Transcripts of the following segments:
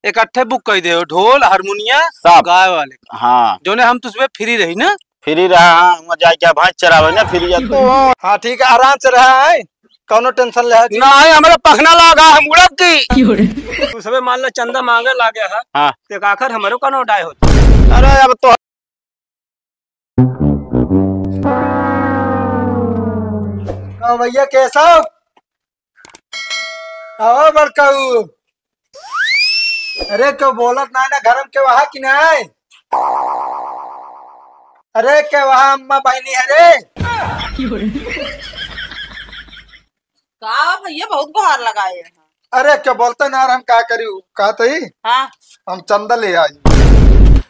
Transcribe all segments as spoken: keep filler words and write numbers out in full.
इकट्ठे बुक कइ देउ, ढोल, हारमोनिया, सब। गाय वाले। हाँ। जौने हम तुझमें फ्री रही ना। फ्री रहा, हाँ, वहाँ जाए क्या भैंस चरावे ना, फ्री जाते। हाँ, ठीक है, आराम से रहा है, कौनो टेंशन ले है जी। ना है, हमारा पखना लागा, हम उड़ब की। तू सबे मान ला, चंदा मांगे लागे है। हाँ। ते आखिर हमरो कौनो डाय होता। अरे, अब तो का भैया केशव? आओ बड़काऊ। अरे, क्यों बोलत ना, ना घर में के वहा कि नहीं? अरे, के वहा अम्मा बहिनी है रे? का भैया, बहुत गुहार लगाए हैं। अरे, क्या बोलते ना यार, हम का करी, का तई? हाँ। हम चंदा ले आई।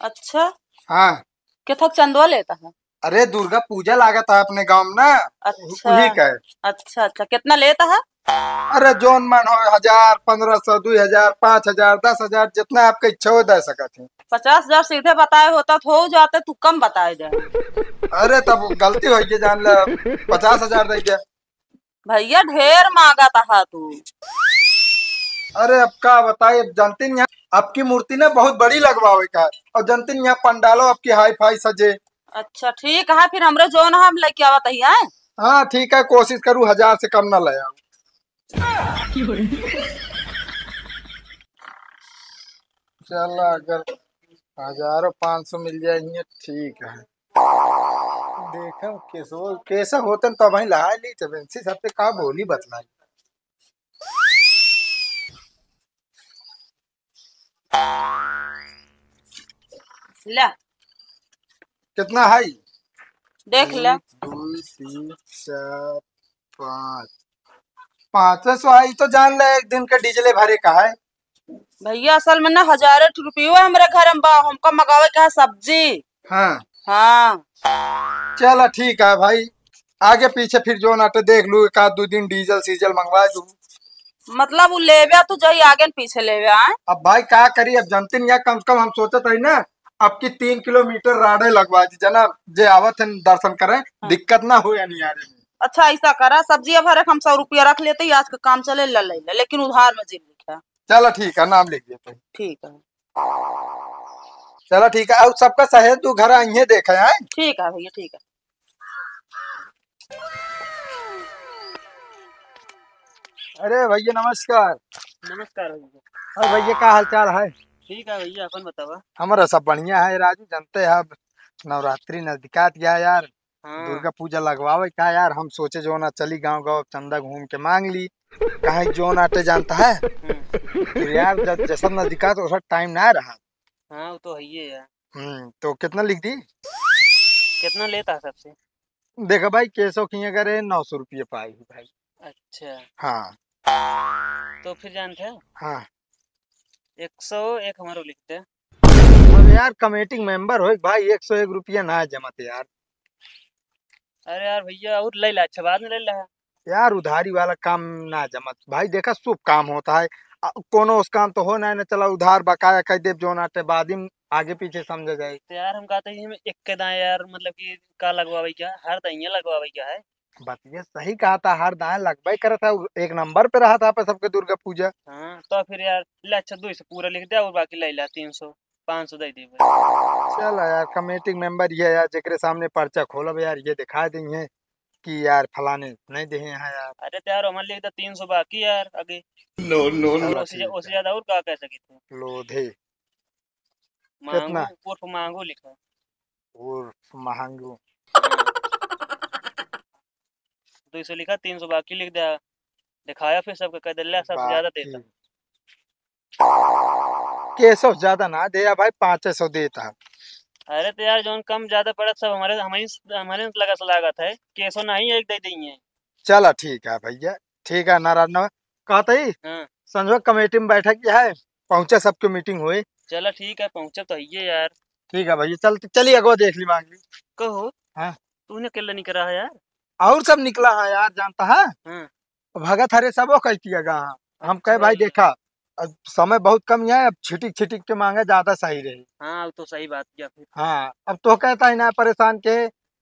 अच्छा। हाँ। के थक चंदवा लेता है? अरे, दुर्गा पूजा लागत है अपने गाँव में ना, अच्छा। वही का है। अच्छा, अच्छा, कितना लेता है? अरे, जौन मन हो, हजार, पन्द्रह सौ, दुई हजार, पाँच हजार, दस हजार, जितना आपका इच्छा हो, दे सकत है। पचास हजार सीधे बताए होता तो हो जाते, तू कम बताए दे। अरे, तब गलती होइ गई, जान ले, पचास हजार दे दिया। भैया, ढेर मांगत हा तू। अरे, अब का बताई, अब जानती नहीं, आपकी मूर्ति ना बहुत बड़ी लगवावे का, और जानती नहीं, यहाँ पंडालो आपकी हाई फाई सजे। अच्छा, ठीक है, फिर हमरे जौन हम लेके आवत ही, हैं? हाँ, ठीक है, कोशिश करू हजार से कम ना ले आऊ। चल, अगर हजारों पाँच सौ मिल जाए, ठीक है। देखम केसो, केसो होतन तो भाई लहाय ली, चबेंसी सबसे का बोली बतलाई। ले। कितना है? देख ले। एक, दो, तीन, चार, पाँच। पाँच सौ आई तो जान ले, एक दिन के डीजले भरे का है। भैया, असल में ना हजारे ठो रुपयो हमरे घर में बा, हमका मंगावे के है सब्जी। हाँ। हाँ। चला ठीक है भाई, आगे पीछे फिर जौन आटे देख लू, एक आध दो दिन डीजल सीजल मंगवा दू। मतलब उ लेवे तू जही आगे न पीछे लेवे, आए? अब भाई का करी, अब जनती नहीं है, कम से कम हम सोचत रही ना, अब की तीन किलोमीटर राडे लगवा दी, जना जे आवत है दर्शन करे, हाँ। दिक्कत ना हो या नहीं आ रही। अच्छा, ऐसा करा, सब्जी अब हर एक हम सौ रुपया रख लेते ही, आज का काम चले, ला ले ले, लेकिन उधार में जिन लिखा। चला ठीक है, नाम लिख देते हैं। ठीक है। चला ठीक है, और सबका सहेज तू घर आइए देखे हैं। ठीक है भैया, ठीक है। अरे भैया नमस्कार। नमस्कार भैया। और भैया का हाल चाल है? ठीक है भैया, अपन बतावा। हमारा सब बढ़िया है राजू, जानते हैं अब नवरात्रि नजदीकात गया यार, हाँ। दुर्गा पूजा लगवावे का यार, हम सोचे जो ना चली गाँव गाँव चंदा घूम के मांग ली, काहे जो ना आटे जानता है। हम्म। तो यार जब जैसा नजदीकात वैसा टाइम ना रहा। हाँ, वो तो है ही है यार। हम्म, तो कितना लिख दी? कितना लेता है सबसे? देखा भाई, केसो की अगर है, नौ सौ रुपये पाई ही भाई। अच्छा। हाँ। तो फिर जानते हैं? हाँ। एक सौ एक हमारो लिख दे। अब यार, कमेटी मेंबर हो भाई, एक सौ एक रुपया ना जमत यार। अरे यार भैया, और ले ला, अच्छा, बाद में ले ला। यार, उधारी वाला काम ना जमत भाई, देखा, शुभ काम होता है। आ, कोनो उस काम तो हो ना, ना चला, उधार बकाया कह देब, जो ना ते बाद में आगे पीछे समझा जाए। तो यार, हम कहते हैं, हम एक के दाएं यार, मतलब कि का लगवावे क्या, हर दाइया लगवावे क्या है? बतिया सही कहा था, हर दाएं लगबे करत है, एक नंबर पे रहा था पे सबके दुर्गा पूजा। हाँ, तो फिर यार, ले, अच्छा, दो सौ पूरा लिख दे और बाकी ले ला, तीन सौ, पाँच सौ दे दे भाई। चल यार, कमेटी मेंबर ये है यार, जेकरे सामने पर्चा खोलब यार, ये दिखा देंगे कि यार फलाने नहीं देहे हैं यार। अरे तो यार, हमारे लिए तो तीन सौ बाकी यार आगे। No, no, no. चलो, उससे ज्या-, उससे ज्यादा और का कह सके तू? लोधे। मांगू, कितना? उर्फ मांगू लिखा। उर्फ मांगू। दो सौ लिखा, तीन सौ बाकी लिख दिया। दिखाया फिर सबके, कह दिला सबसे ज्यादा बाकी। देता। केसो ज्यादा ना दे भाई, पाँचे सौ देता। अरे तो यार, जौन कम ज्यादा पड़त सब हमारे, हमारे, हमारे लगा से लागत है। केसो नहीं एक दे देंगे। चला ठीक है भैया, ठीक है, नाराज ना हो। कहत ही, हाँ। संजोग कमेटी में बैठक की है, पहुँचा सबके मीटिंग होए। चला ठीक है, पहुँचा तो है यार। ठीक है भैया, चल, चलिए अगवा देख ली मांग ली। कहो, हाँ। तूने अकेला निकला है यार? और सब निकला है यार, जानता है? हाँ। भगत हरे सबो कह किया गा। हम कहे अच्छा भाई भैया। देखा, अब समय बहुत कम है, अब छिटिक छिटिक के मांगे ज्यादा सही रही। हाँ, वो तो सही बात किया फिर। हाँ, अब तो कहता है ना परेशान के,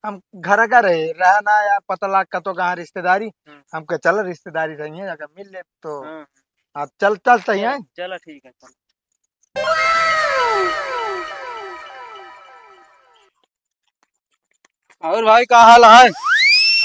हम घर का रहे, रहा ना यार, पता लाग का तो कहाँ रिश्तेदारी, हम्म। हम कहे चल रिश्तेदारी रही है, अगर मिल ले तो। हाँ। हाँ, चल, चल सही चल, है। चला ठीक है, चल। और भाई, का हाल है?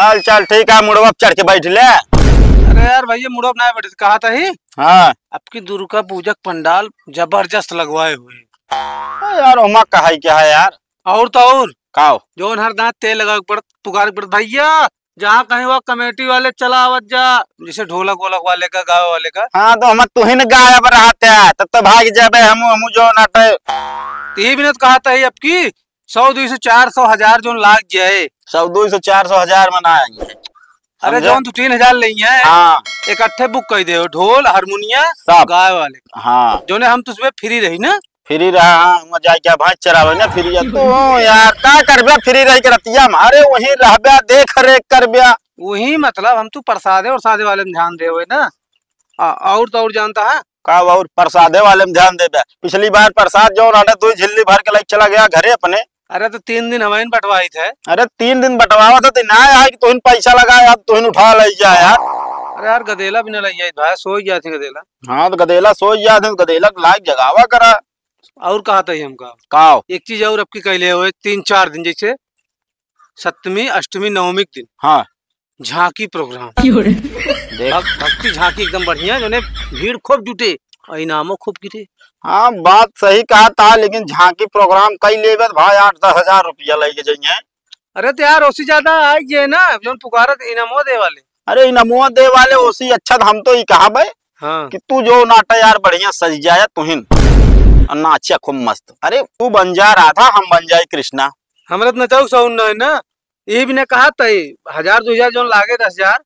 हाल चाल ठीक है, मुड़वा पे चढ़ के बैठ ले। अरे यार भैया, मुड़वा पे ना बैठे, कहा था ही। हाँ। अब की दुर्गा पूजा के पंडाल जबरदस्त लगवाए हुए। अरे यार, ओमा कहा ही क्या है यार? और तो और। का हो? जौन हर दांत तेल लगा के पड़त, पुकार के पड़त, "भैया, जहाँ कहीं वो कमेटी वाले चला आवत जा, जैसे ढोलक वोलक वाले का, गावे वाले का।" हाँ, तो हम तुहिन गायब रहते हैं, तब तो भाग जाबे हम, हम जो नाटे। तो ये भी ना तो कहा था, ये अब की सौ, दो सौ, चार सौ, हजार जोन लाग जाए। सौ, दो सौ, चार सौ, हजार में ना आएंगे। अरे, समझे? जौन तू तीन हजार लेई है, हाँ। इकट्ठे बुक कर दे, ढोल, हारमोनिया, सब। गावे वाले। हाँ। जोने हम तुझमें फ्री रही ना। फ्री रहा, हाँ, वहाँ जाके भैंस चरावे ना, फ्री जा। तू यार, का करबे फ्री रही के रतिया में? अरे, वहीं रहबे, देख रेख करबे। वही मतलब, हम तू प्रसादे और सादे वाले में ध्यान देवे ना। आ, और तो और जानता है, का और प्रसादे वाले में ध्यान देबे? पिछली बार प्रसाद जो रहने, दो झिल्ली भर के लेके चला गया घरे अपने। अरे, तो तीन दिन हमें बंटवाई थे। अरे, तीन दिन बंटवावा था, तो ना आए कि तुहिन पैसा लगा, अब तुहिन उठा ले जा यार। अरे यार, गदेला भी ना ले जाए भाई, सो गया थे गदेला। हाँ, तो गदेला सो गया थे, गदेला के लायक जगावा करा। और कहा था ये हमका? का? एक चीज और अब की कहले हो, तीन चार दिन जैसे सप्तमी, अष्टमी, नवमी के दिन। हाँ। झांकी प्रोग्राम। क्यों रे? देख। भक-, भक्ति झांकी एकदम बढ़िया, जोने भीड़ खूब जुटे और इनामो खूब गिरे। हाँ, बात सही कहा था, लेकिन झांकी प्रोग्राम कई लेबे त भाई आठ दस हजार रुपया लेके जाइए। अरे तो यार, ओसी ज्यादा आई जे ना, जोन पुकारत इनामो दे वाले। अरे इनामो दे वाले, ओसी अच्छा त हम तो ई कहा बे हाँ। कि तू जो नाटा यार बढ़िया सज जाए तुहिन, और नाचे खूब मस्त। अरे तू बन जा राधा, हम बन जाए कृष्णा। हमरा त नचाऊ साउंड ना है ना, ये भी ना कहा तई, हजार दो हजार जोन लागे, दस हजार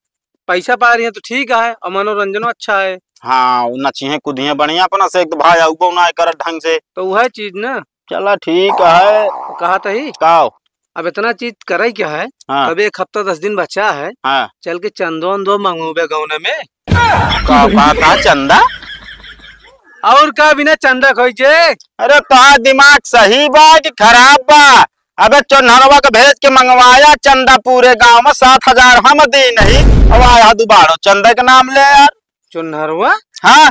पैसा पा रही है तो ठीक है, और मनोरंजनो अच्छा है। हाँ, उ नचिहे कुदिहे बढ़िया अपना से, एक तो भाई आउबो ना करत ढंग से। तो वह चीज ना। चला ठीक है। कहा तही। का हो? अब इतना चीज करे क्या है? हाँ। अब एक हफ्ता दस दिन बचा है। हाँ। चल के चंदो अंदो मंगूबे गौने में। का, का, का चंदा? और का बिना चंदा खोई जे? अरे तोहार दिमाग सही बा कि खराब बा? अबे चोन्हरवा के भेज के मंगवाया चंदा पूरे गांव में, सात हजार हम दी नहीं, अब आया दुबारो चंदा के नाम ले यार। चोन्हरवा? हाँ।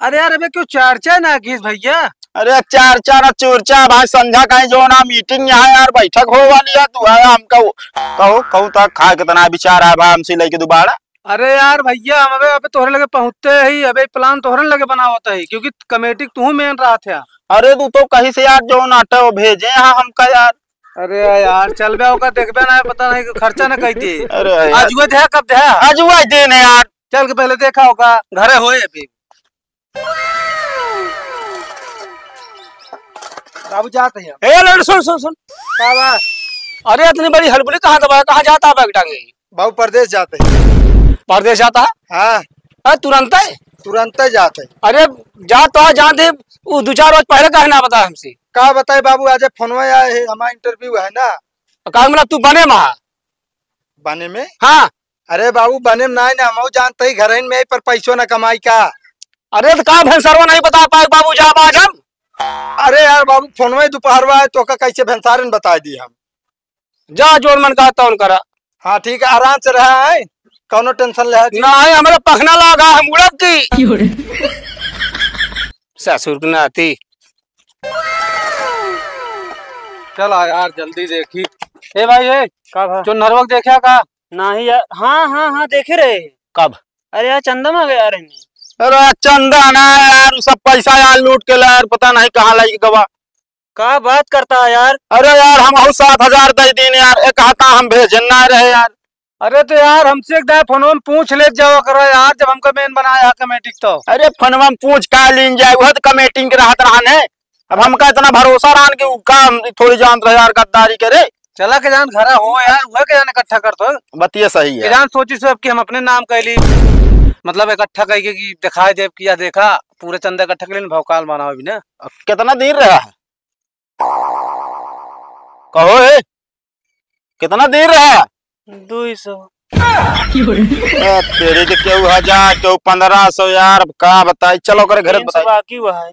अरे यार, अबे क्यों चर्चा ना किस भैया? अरे चर्चा ना चोरचा भाई, संझा कहीं जो ना मीटिंग यहाँ यार बैठक हो वाली है, तू आया हमका वो-, कहो, कहूँ तक खा कितना विचार है भाई हमसे लेके दुबारा। अरे यार भैया, हम अबे, अबे तोहरे लगे पहुँचते ही, अबे प्लान तोहरे लगे बनावत है, क्योंकि कमेटी तू मेन रहा था। अरे तू तो कहीं से यार जो नाटो भेजे यहाँ हमका यार। अरे यार, चल बे, ओकर देखबे ना, पता नहीं कि खर्चा ना कह दे। अरे यार। आज हुआ दे, कब दे? आज हुआ दिन है यार। चल के पहले देखा होगा, घरे होए अभी। बाबू जात है। ए, लड़, सुन, सुन, सुन। का बा? अरे, इतनी बड़ी हड़बड़ी कहाँ दबा है? कहाँ जाता है बैग टांगे? बाबू परदेस जात है। परदेस जाता है? हाँ। अरे, तुरंत है? तुरंत जात है। अरे, जा तो आ, जान दे, वो दो चार रोज पहले काहे ना बताया हमसे? का बताए बाबू, आज फोनवा आए है, हमारा इंटरव्यू है ना। का मतलब तू बने में? बने में? हाँ। अरे बाबू, बने में नाहीं ना, हमहू जानते ही घरइन में ही पर पैसो ना कमाई का। अरे तो का भेंसरवा नहीं बता पाए बाबू, जा बाज हम। अरे यार बाबू, फोनवे दोपहरवा है, तोका कैसे भेंसारन बताई दी हम? जा जोन मन कहा तौन करा। हाँ ठीक है, आराम से रहा है, कौनो टेंशन ले है जी। ना है, हमारा पखना लागा, हम उड़ब की। ससुर के नाती। चल आ यार, जल्दी देखी। ए भाई, ए, का भा? चोन्हरवा के देखा का? नाही यार, हाँ, हाँ, हाँ, देखे रहे। कब? अरे यार, चंदा मांगे यार इन्हें। अरे चंदा ना यार, उ सब पैसा यार लूट के ला यार, पता नहीं कहाँ लाई गवा। का बात करता है यार? अरे यार, हमहू सात हजार दे दीन यार, एक हाथा हम भेजन ना रहे यार। अरे तो यार, हमसे एक दाए फोनवा में पूछ लेत जावा करो यार, जब हमका मेन बनाया है कमेटी तो। अरे फोनवा में पूछ का लीन जाए, वह तो कमेटी के रहत रहन है। अब हमका इतना भरोसा रहन कि उ का हम थोड़ी जानत रहे यार, गद्दारी करे। चला के जान घरा हो यार, वह के जान इकट्ठा करत हो। बतिया सही है। के जान सोची सब कि हम अपने नाम कैली, मतलब इकट्ठा कह के कि दिखाई देब कि या देखा, पूरे चंदा इकट्ठा कर लेन, भौकाल माना हो भी ना। अब कितना दिन रहा है? कहो ए, कितना दिन रहा? दो सौ। ए, तेरे के केहू हजार, केहू पन्द्रह सौ यार, अब का बताई? चलो करे घरे तीन सौ बताई। बाकी हुआ है।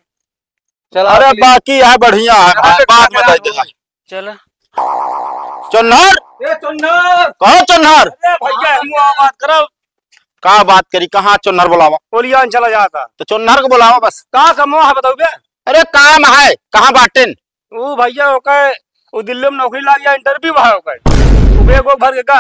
चल, अरे अभी बाकी है, बढ़िया है, चल, भाई, बाद में चल, दे देना। चल। चोन्हर? ए, चोन्हर! कहो चोन्हर? अरे भैया, हम वो बात करब। का बात करी? कहाँ चोन्हर बुलावा? ओलियान चला जाता। तो चोन्हर को बुलावा बस। का कमो है बताओ बे? अरे काम है, कहाँ बाटेन? ऊ भैया ओकर, ऊ दिल्ली में नौकरी लाग गया, इंटरव्यू है ओकर। तू बेगो भर के का?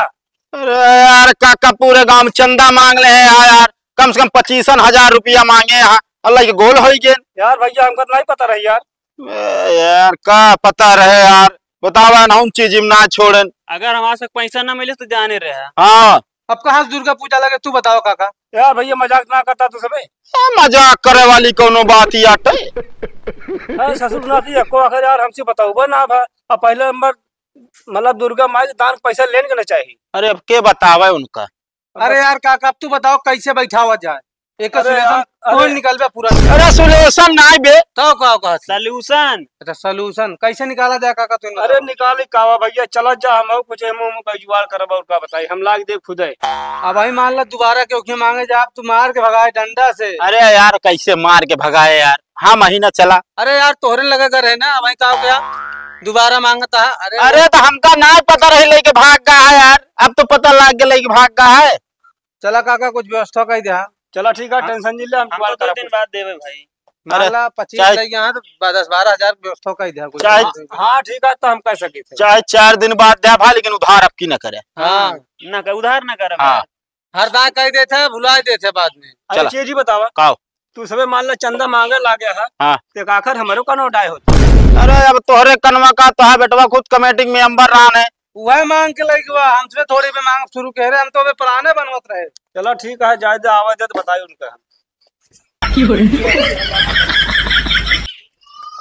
अरे यार काका, पूरे गाँव में चंदा माँग ले हैं यार, यार कम से कम पच्चीसन हजार रुपया माँगे हैं, अल्लाह के गोल होइ गए। यार भैया, हमका तो नहीं पता रही यार। ए, यार का पता रहे यार, बतावा ना, हम चीज में ना छोड़न। अगर हमारे से पैसा ना मिले तो जाने रहे। हाँ। अब कहाँ से दुर्गा पूजा लगे, तू बताओ काका। यार भैया, मजाक ना करता तू सबे। ए, मजाक करे वाली कौनो बात ही आटे। अरे ससुर ना थी, एको आखिर यार हमसे बताओ ना भा। अब पहले नंबर मतलब दुर्गा माई के दान पैसा लेन के ना चाहिए। अरे अब के बतावे उनका? अरे यार काका, अब तू बताओ कैसे बैठावा जाए? एक अरे solution यार, अरे। कोई निकलबे पूरा। अरे solution नाई बे। तो का कहा? Solution। अच्छा solution कैसे निकाला जाए काका तू? अरे निकाली कावा भैया, चला जा, हम कुछ मुंह मुंह का जुगाड़ करब और का बताई, हम लाग दे खुदे। अब भाई मान ला दोबारा केहू के माँगे जा, अब तू मार के भगाए डंडा से। अरे यार कैसे मार के भगाए यार, हाँ महीना चला। अरे यार तोहरे लगे घर है ना, वही का हो गया, दोबारा माँगता है। अरे अरे तो हमका ना पता रही लेके भाग गया है यार, अब तो पता लाग गया लेके भाग गया है। चला काका, कुछ व्यवस्था कइ द्या। चला ठीक है, हाँ। Tension जिन ले, हम हम जुगाड़ तो दो करब दिन कुछ। बाद देबे भाई। अरे, मान ला पच्चीस चाहे लइ गया है तो ब-, दस बारह हजार व्यवस्था कइ द्या कुछ। चाहे हाँ, हाँ, ठीक है, तो हम कह सकी थे। चाहे चार दिन बाद द्या भाई, लेकिन उधार अब की न करे। हाँ। ना कर, उधार ना कर हाँ। भाई। हर दाँय कइ देथे, भुलाइ देथे बाद में। अरे चला। चीज ही बतावा। काव? तू सबे मान ला चंदा माँगे लागे है, हाँ। ते आखिर हमरो कनो डाय होत। अरे अब तोहरे कनवा का, तोहार बेटवा खुद committee member रहन है। उहे माँग के लइके बा, हमसे थोड़ी बे माँग शुरू करे, हम तो अबे पुराने बनवत रहे। चला ठीक है, जाए दे, आवे दे तो बताई उनका हम।